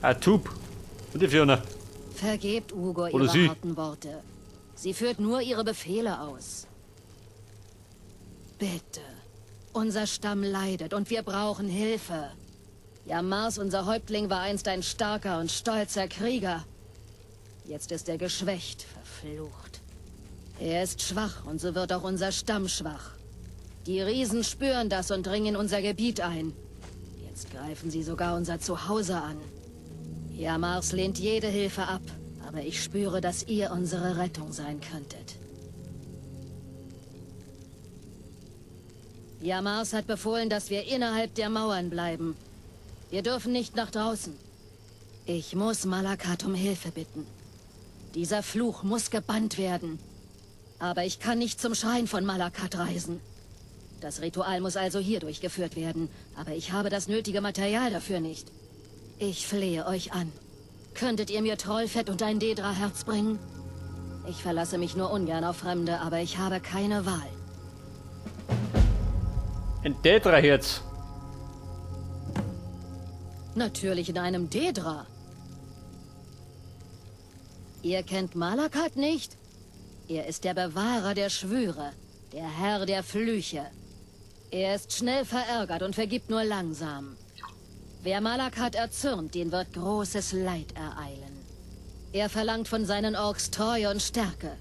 Ein Tub. Und die Fiona. Vergebt Ugor Oder ihre sie. harten Worte. Sie führt nur ihre Befehle aus. Bitte. Unser Stamm leidet und wir brauchen Hilfe. Yamars, unser Häuptling, war einst ein starker und stolzer Krieger. Jetzt ist er geschwächt, verflucht. Er ist schwach und so wird auch unser Stamm schwach. Die Riesen spüren das und dringen in unser Gebiet ein. Jetzt greifen sie sogar unser Zuhause an. Yamars lehnt jede Hilfe ab, aber ich spüre, dass ihr unsere Rettung sein könntet. Yamars hat befohlen, dass wir innerhalb der Mauern bleiben. Wir dürfen nicht nach draußen. Ich muss Malakat um Hilfe bitten. Dieser Fluch muss gebannt werden. Aber ich kann nicht zum Schrein von Malakat reisen. Das Ritual muss also hier durchgeführt werden, aber ich habe das nötige Material dafür nicht. Ich flehe euch an. Könntet ihr mir Trollfett und ein Dedra-Herz bringen? Ich verlasse mich nur ungern auf Fremde, aber ich habe keine Wahl. Ein Dedra-Herz. Natürlich in einem Dedra. Ihr kennt Malakat nicht? Er ist der Bewahrer der Schwüre, der Herr der Flüche. Er ist schnell verärgert und vergibt nur langsam. Wer Malakat erzürnt, den wird großes Leid ereilen. Er verlangt von seinen Orks Treue und Stärke.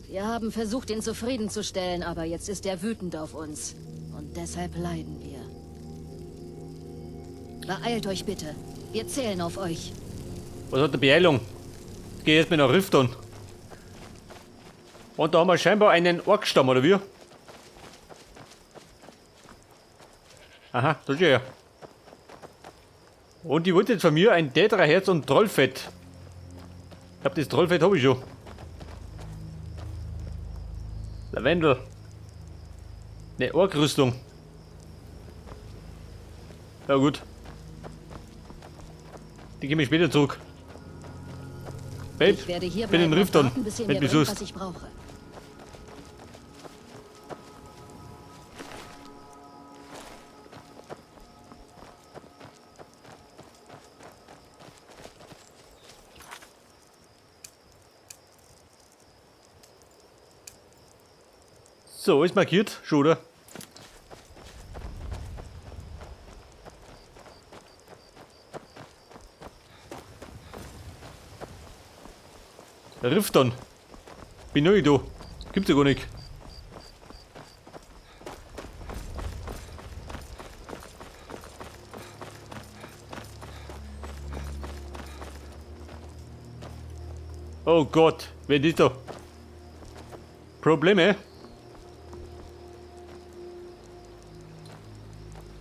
Wir haben versucht, ihn zufriedenzustellen, aber jetzt ist er wütend auf uns. Und deshalb leiden wir. Beeilt euch bitte. Wir zählen auf euch. Was hat die Beeilung? Ich geh jetzt mit nach Rifton. Und da haben wir scheinbar einen Orkstamm, oder wie? Aha, da steht er. Und die wollte jetzt von mir ein Dedra-Herz und Trollfett. Ich glaub, das Trollfett hab ich schon. Lavendel. Ne, Ork-Rüstung. Ja gut. Die gebe ich später zurück. Babe, Ich werde hier bin in bleiben und Rifton, warten, bis ihr wenn mir du mich bringt, suchst. was ich brauche. So, ist markiert, schon, oder? Rifton. Bin neu da. Gibt's ja gar nicht. Oh Gott, wer ist da? Probleme?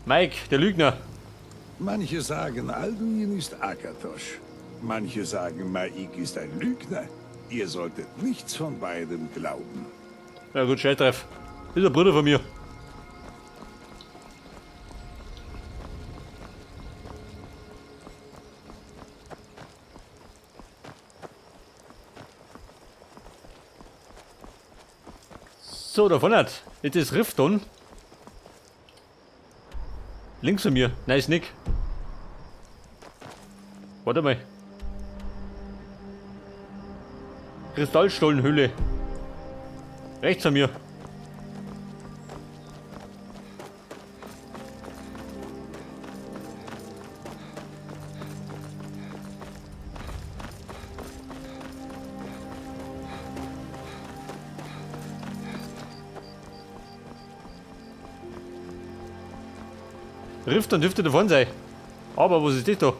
Mike, der Lügner. Manche sagen, Alduin ist Akatosh. Manche sagen, Maik ist ein Lügner. Ihr solltet nichts von beidem glauben. Na gut, scheiß drauf. Das ist ein Bruder von mir. So, da vorne hat. Jetzt ist Rifton. Links von mir. Nice, Nick. Warte mal. Kristallstollenhöhle. Rechts von mir. Rifton dürfte davon sein. Aber was ist das da?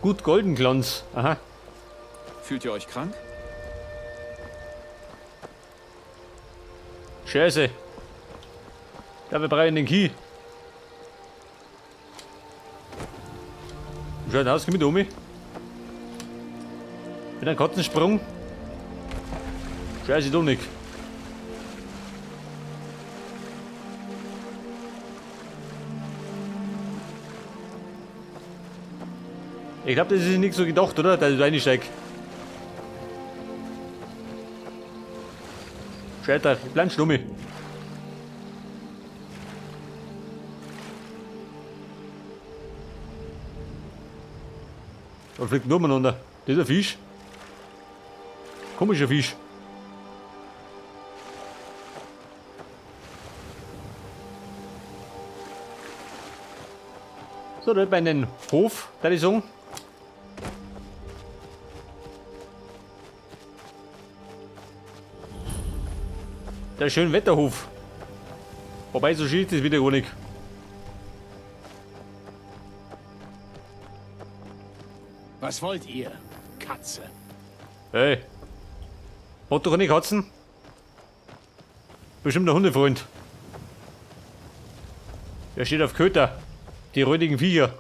Gut Goldenglanz. Aha. Fühlt ihr euch krank? Scheiße. Ja, wir brauchen den Key. Schaut aus, komm mit um. Mit einem Katzensprung. Scheiße, doch nicht. Ich glaube, das ist nicht so gedacht, oder? Dass ich reinsteig. Scheiter, ich bleib stumm. Da fliegt nur umeinander. Das ist ein Fisch. Komischer Fisch. So, da bei einen Hof, da ich sagen. Der schöne Wetterhof. Wobei, so schön ist es wieder gar nicht. Was wollt ihr, Katze? Hey. Hat doch keine Katzen? Bestimmt ein Hundefreund. Der steht auf Köter. Die räudigen Viecher.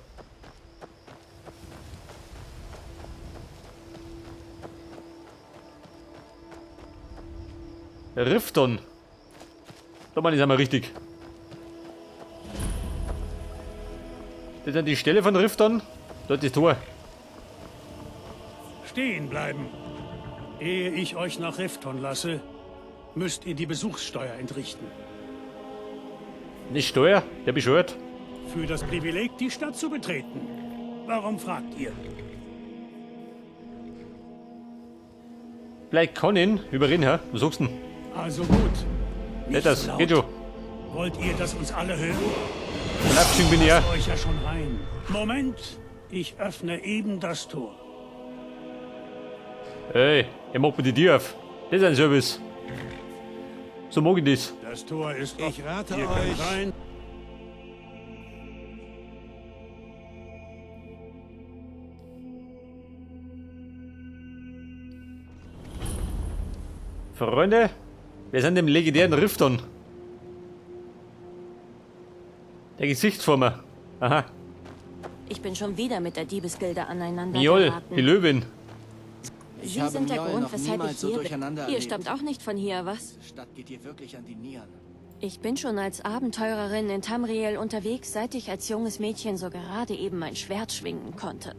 Rifton. Da meine ich einmal richtig. Das ist die Stelle von Rifton. Dort ist das Tor. Stehen bleiben. Ehe ich euch nach Rifton lasse, müsst ihr die Besuchssteuer entrichten. Nicht Steuer, der bescheuert. Für das Privileg, die Stadt zu betreten. Warum fragt ihr? Vielleicht kann ihn überreden, hä? Was sagst du denn? Also gut. Nicht das, so laut. geht schon. Wollt ihr, dass uns alle hören? Abgeschieden bin ich ja. Euch ja schon rein. Moment, ich öffne eben das Tor. Ey, ich mach mir die Tür auf. Das ist ein Service. So mag ich das. Das Tor ist Ich rate Ihr könnt euch- rein. Freunde, wir sind im legendären Rifton. Der Gesichtsformer. Aha. Ich bin schon wieder mit der Diebesgilde aneinander Miol, geraten. die Löwin. Ich Sie habe sind der Mjol Grund, noch weshalb ich niemals so hier bin. durcheinander Ihr erlebt. stammt auch nicht von hier, was? Diese Stadt geht dir wirklich an die Nieren. Ich bin schon als Abenteurerin in Tamriel unterwegs, seit ich als junges Mädchen so gerade eben mein Schwert schwingen konnte.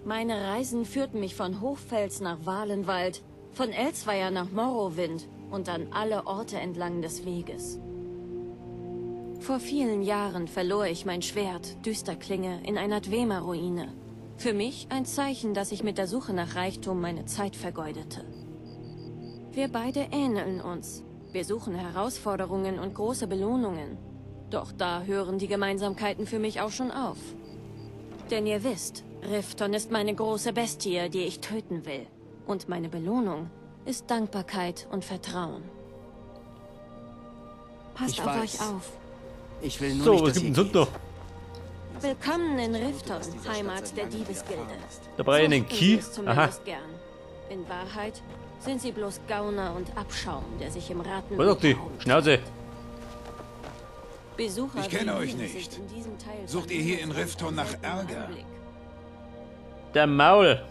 Meine Reisen führten mich von Hochfels nach Valenwald, von Elsweyr nach Morrowind und an alle Orte entlang des Weges. Vor vielen Jahren verlor ich mein Schwert, Düsterklinge, in einer Dwemer-Ruine. Für mich ein Zeichen, dass ich mit der Suche nach Reichtum meine Zeit vergeudete. Wir beide ähneln uns. Wir suchen Herausforderungen und große Belohnungen. Doch da hören die Gemeinsamkeiten für mich auch schon auf. Denn ihr wisst, Rifton ist meine große Bestie, die ich töten will. Und meine Belohnung ist Dankbarkeit und Vertrauen. Passt Ich auf weiß. euch auf. Ich will nur So, nicht, was dass gibt ihr denn sonst geht. noch? Willkommen in Dass Rifton, dieser Stadt Heimat seit der langem Diebesgilde. widerfahren ist. Da brauche ich einen So Key. sie es Aha. zumindest gern. In Wahrheit sind sie bloß Gauner und Abschaum, der sich im Ratten Was sagt die? Schnauze. Besucher Ich kenne wie euch wir nicht. sind in diesem Teil von Sucht ihr hier in Himmelsrand Rifton ein nach seltener Ärger? Anblick. Der Maul.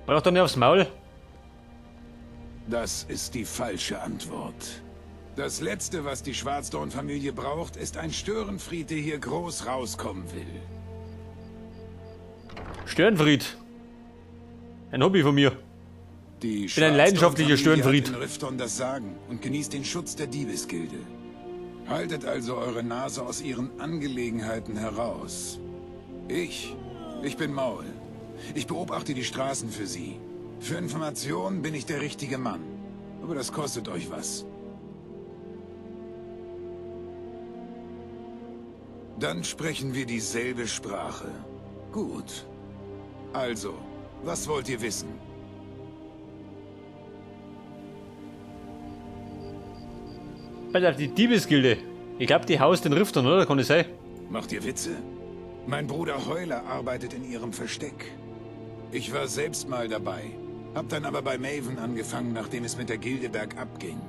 Braucht er nicht aufs Maul? Das ist die falsche Antwort. Das Letzte, was die Schwarzdorn-Familie braucht, ist ein Störenfried, der hier groß rauskommen will. Störenfried. Ein Hobby von mir. Die bin ein leidenschaftlicher Schwarzdorn-Familie Störenfried. hat in Rifton das Sagen und genießt den Schutz der Diebesgilde. Haltet also eure Nase aus ihren Angelegenheiten heraus. Ich bin Maul. Ich beobachte die Straßen für sie. Für Informationen bin ich der richtige Mann. Aber das kostet euch was. Dann sprechen wir dieselbe Sprache. Gut. Also, was wollt ihr wissen? Pass auf, die Diebesgilde. Ich glaube, die haust den Rifton, oder? Kann das sein? Macht ihr Witze? Mein Bruder Heuler arbeitet in ihrem Versteck. Ich war selbst mal dabei, hab dann aber bei Maven angefangen, nachdem es mit der Gilde bergab ging.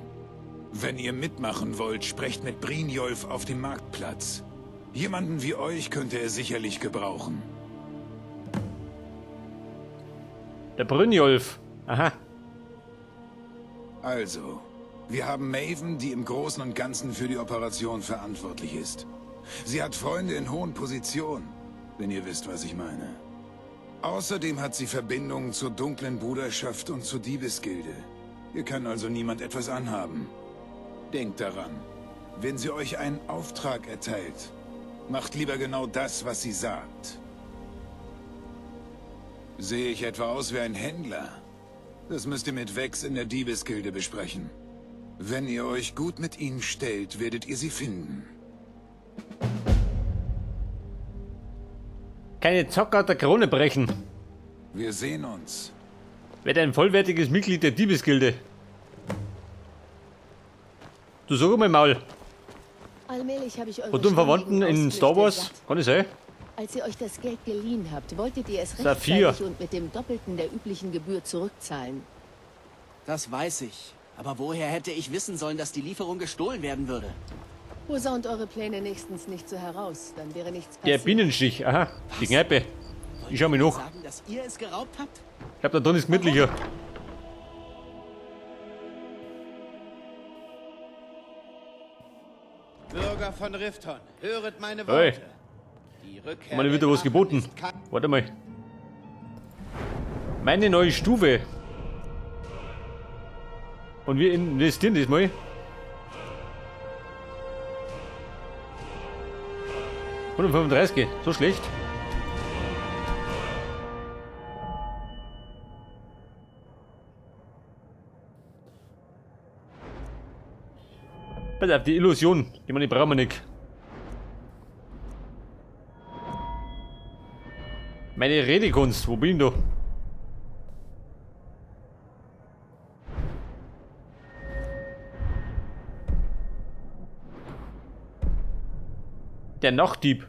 Wenn ihr mitmachen wollt, sprecht mit Brynjolf auf dem Marktplatz. Jemanden wie euch könnte er sicherlich gebrauchen. Der Brynjolf. Aha. Also, wir haben Maven, die im Großen und Ganzen für die Operation verantwortlich ist. Sie hat Freunde in hohen Positionen, wenn ihr wisst, was ich meine. Außerdem hat sie Verbindungen zur dunklen Bruderschaft und zur Diebesgilde. Ihr kann also niemand etwas anhaben. Denkt daran, wenn sie euch einen Auftrag erteilt, macht lieber genau das, was sie sagt. Sehe ich etwa aus wie ein Händler? Das müsst ihr mit Vex in der Diebesgilde besprechen. Wenn ihr euch gut mit ihnen stellt, werdet ihr sie finden. Keine Zocker der Krone brechen. Wir sehen uns. Werde ein vollwertiges Mitglied der Diebesgilde. Du sag mal Maul. Allmählich habe ich eure Und du einen Verwandten ständigen in Star Ausflüchte Wars? satt. Kann das sein? Als ihr euch das Geld geliehen habt, wolltet ihr es Saphir. rechtzeitig und mit dem Doppelten der üblichen Gebühr zurückzahlen. Das weiß ich. Aber woher hätte ich wissen sollen, dass die Lieferung gestohlen werden würde? Posaunt eure Pläne nächstens nicht so heraus, dann wäre nichts Der passiert. Bienenstich, aha. Die Kneipe. Wollt Ich schau mich ihr noch. sagen, dass ihr es geraubt habt? Ich glaub, da drin ist gemütlicher. Bürger von Rifton, höret meine Hey. Worte. Die Rückkehr Meine der wird was Drachen geboten. ist kein- Warte mal. Meine neue Stufe. Und wir investieren das mal. 135, so schlecht. Pass auf, die Illusion, die meine brauchen wir nicht. Meine Redekunst, wo bin ich da? Der Nachtdieb.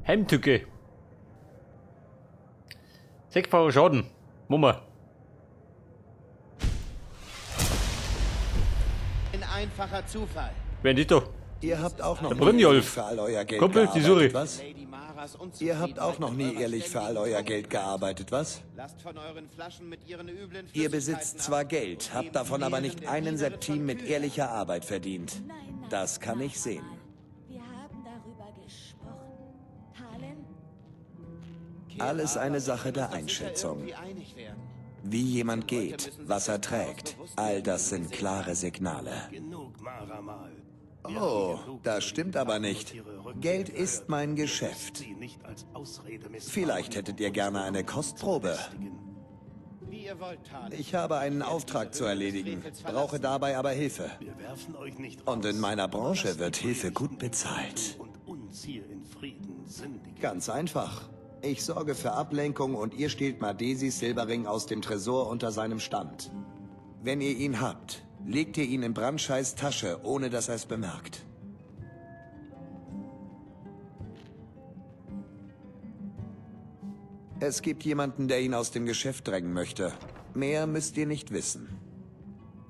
Heimtücke. Sechsfacher Schaden. Mummer. Ein einfacher Zufall. Wer ist das da? Ihr habt auch noch Der nie Brynjolf. ehrlich für all euer Geld Kumpel, die gearbeitet, Suri. was? Lady Maras Ihr habt auch noch nie Unzufriedenheit mit ehrlich für all eurer euer ständigen Geld gearbeitet, was? Lasst von euren Flaschen mit ihren üblen Ihr besitzt Flüssigkeiten zwar ab Geld, und habt nehmt davon die aber Lehren nicht der einen Dienerin Septim von mit Kyra. ehrlicher Arbeit verdient. Nein, nein, Das kann ich sehen. Wir haben darüber gesprochen. Talen? Alles Kera eine und Sache ich der müssen uns sicher Einschätzung. irgendwie einig werden. Wie jemand Diese Leute geht, müssen sich was er des Chaos trägt, bewusst all werden, das in dem sind sie klare Signale. Genug, Maramal. Oh, das stimmt aber nicht. Geld ist mein Geschäft. Vielleicht hättet ihr gerne eine Kostprobe. Wie ihr wollt, Talen. Ich habe einen Ich werde Auftrag diese zu Höhle des erledigen, Frevels brauche verlassen. dabei aber Hilfe. Wir werfen euch nicht Und in raus. meiner Branche Lasst wird die Hilfe gut Predigten bezahlt. Und uns hier in Frieden sündigen. Ganz einfach. Ich sorge für Ablenkung und ihr stehlt Madesis Silberring aus dem Tresor unter seinem Stand. Wenn ihr ihn habt, legt ihr ihn in Brandscheis Tasche, ohne dass er es bemerkt. Es gibt jemanden, der ihn aus dem Geschäft drängen möchte. Mehr müsst ihr nicht wissen.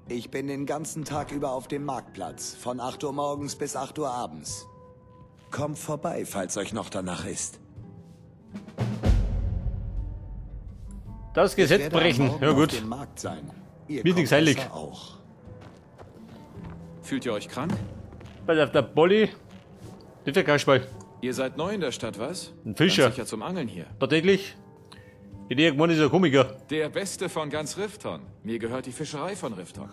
Ich bin den ganzen Tag über auf dem Marktplatz, von 8 Uhr morgens bis 8 Uhr abends. Kommt vorbei, falls euch noch danach ist. Das Ich Gesetz werde am brechen. Morgen Ja auf gut. dem Markt sein. Ihr Mir kommt nichts heilig. besser auch. Fühlt ihr euch krank? Pass auf, der Bolli. Das ist Kasperl. Ihr seid neu in der Stadt, was? Ein Fischer. Ganz sicher zum Angeln hier. Tatsächlich. Ich hätte gemeint, ist ein Komiker. Der Beste von ganz Rifton. Mir gehört die Fischerei von Rifton.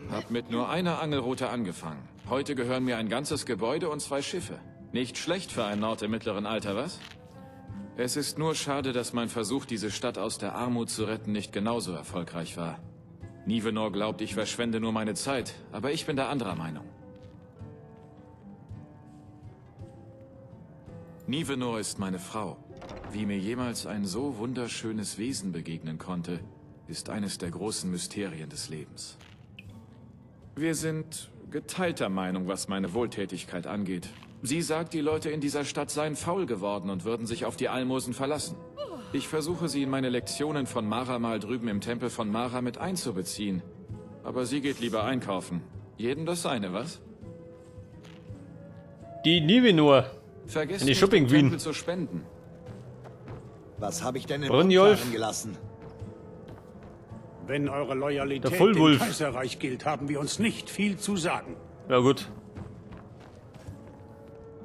Hab mit nur einer Angelrute angefangen. Heute gehören mir ein ganzes Gebäude und 2 Schiffe. Nicht schlecht für einen Nord im mittleren Alter, was? Es ist nur schade, dass mein Versuch, diese Stadt aus der Armut zu retten, nicht genauso erfolgreich war. Nivenor glaubt, ich verschwende nur meine Zeit, aber ich bin da anderer Meinung. Nivenor ist meine Frau. Wie mir jemals ein so wunderschönes Wesen begegnen konnte, ist eines der großen Mysterien des Lebens. Wir sind geteilter Meinung, was meine Wohltätigkeit angeht. Sie sagt, die Leute in dieser Stadt seien faul geworden und würden sich auf die Almosen verlassen. Ich versuche, sie in meine Lektionen von Mara mal drüben im Tempel von Mara mit einzubeziehen. Aber sie geht lieber einkaufen. Jedem das seine, was? Die Nivenor. Vergesst Eine nicht, Shopping dem Queen. Tempel zu spenden. Was habe ich denn in Brynjolf. Unklaren gelassen? Wenn eure Der Loyalität dem Vollwulf. Kaiserreich gilt, haben wir uns nicht viel zu sagen. Ja gut.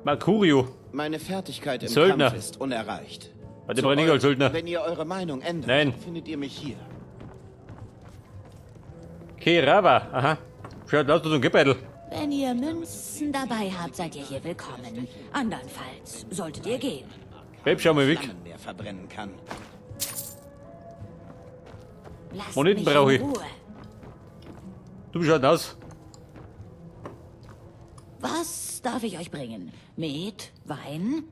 Mercurio. Meine Fertigkeit im Söldner. Kampf ist unerreicht. Warte, Zu brauch ich nicht als Söldner. Wenn ihr eure Meinung ändert, Nein. findet ihr mich hier. Kerava. Aha. Schaut aus wie so ein Gebäudel. Wenn ihr Münzen dabei habt, seid ihr hier willkommen. Andernfalls solltet ihr gehen. Babe, schau mal weg. Flammen mehr verbrennen kann. Lasst Moneten mich brauche in ich. Ruhe. Du schaut aus. Was darf ich euch bringen? Met? Wein?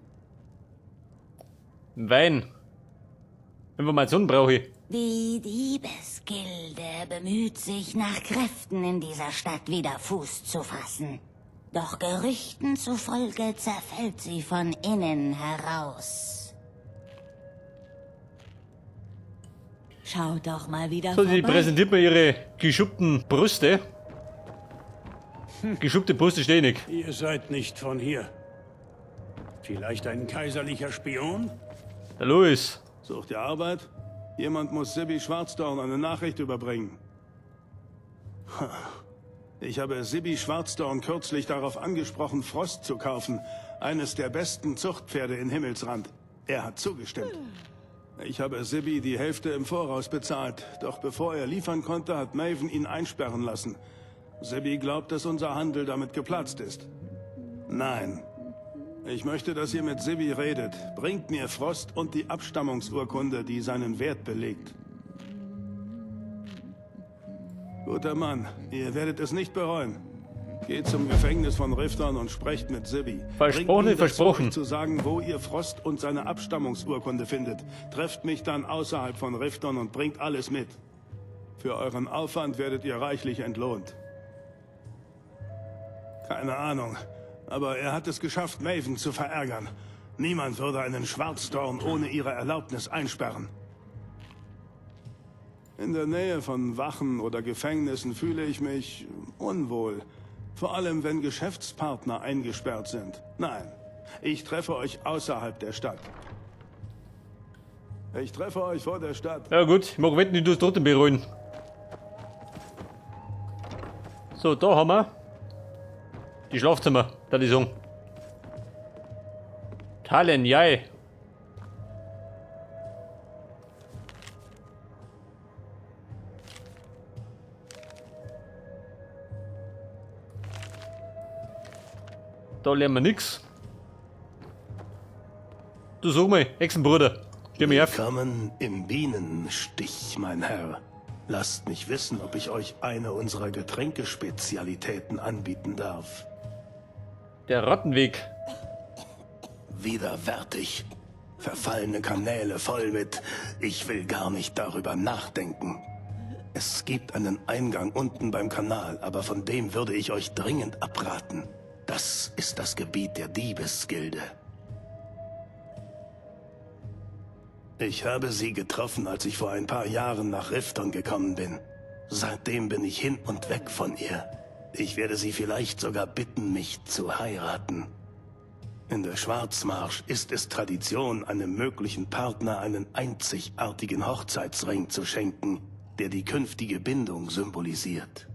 Wein. Informationen brauche ich. Die Diebesgilde bemüht sich nach Kräften in dieser Stadt wieder Fuß zu fassen. Doch Gerüchten zufolge zerfällt sie von innen heraus. Schaut doch mal wieder So, sie vorbei. präsentiert mir ihre geschuppten Brüste. Geschuppte Brüste stehen nicht. Ihr seid nicht von hier. Vielleicht ein kaiserlicher Spion? Der Louis. Sucht ihr Arbeit? Jemand muss Sibi Schwarzdorn eine Nachricht überbringen. Ha. Ich habe Sibi Schwarzdorn kürzlich darauf angesprochen, Frost zu kaufen. Eines der besten Zuchtpferde in Himmelsrand. Er hat zugestimmt. Ich habe Sibi die Hälfte im Voraus bezahlt. Doch bevor er liefern konnte, hat Maven ihn einsperren lassen. Sibi glaubt, dass unser Handel damit geplatzt ist. Nein. Ich möchte, dass ihr mit Sibi redet. Bringt mir Frost und die Abstammungsurkunde, die seinen Wert belegt. Guter Mann, ihr werdet es nicht bereuen. Geht zum Gefängnis von Rifton und sprecht mit Sibi. Versprochen Bringt ihn ist dazu, versprochen. euch zu sagen, wo ihr Frost und seine Abstammungsurkunde findet. Trefft mich dann außerhalb von Rifton und bringt alles mit. Für euren Aufwand werdet ihr reichlich entlohnt. Keine Ahnung, aber er hat es geschafft, Maven zu verärgern. Niemand würde einen Schwarzdorn ohne ihre Erlaubnis einsperren. In der Nähe von Wachen oder Gefängnissen fühle ich mich unwohl. Vor allem, wenn Geschäftspartner eingesperrt sind. Nein, ich treffe euch außerhalb der Stadt. Ich treffe euch vor der Stadt. Ja gut, ich mag wetten, ich tu's trotzdem bereuen. So, da haben wir die Schlafzimmer, da die sagen. Talen, jai. Da lernen wir nix. Du sag mal, Hexenbruder, steh mir auf. Willkommen im Bienenstich, mein Herr. Lasst mich wissen, ob ich euch eine unserer Getränkespezialitäten anbieten darf. Der Rattenweg. Widerwärtig. Verfallene Kanäle voll mit. Ich will gar nicht darüber nachdenken. Es gibt einen Eingang unten beim Kanal, aber von dem würde ich euch dringend abraten. Das ist das Gebiet der Diebesgilde. Ich habe sie getroffen, als ich vor ein paar Jahren nach Rifton gekommen bin. Seitdem bin ich hin und weg von ihr. Ich werde sie vielleicht sogar bitten, mich zu heiraten. In der Schwarzmarsch ist es Tradition, einem möglichen Partner einen einzigartigen Hochzeitsring zu schenken, der die künftige Bindung symbolisiert.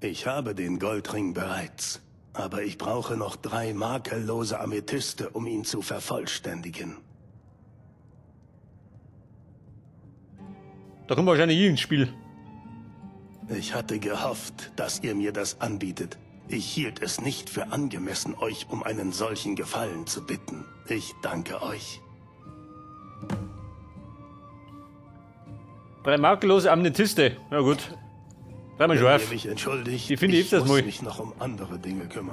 Ich habe den Goldring bereits, aber ich brauche noch 3 makellose Amethyste, um ihn zu vervollständigen. Da kommt wahrscheinlich ich ins Spiel. Ich hatte gehofft, dass ihr mir das anbietet. Ich hielt es nicht für angemessen, euch um einen solchen Gefallen zu bitten. Ich danke euch. 3 makellose Amethyste. Na gut. Dreimal Wenn scharf. ihr mich entschuldigt, Die finde ich ich öfters muss mal. mich noch um andere Dinge kümmern.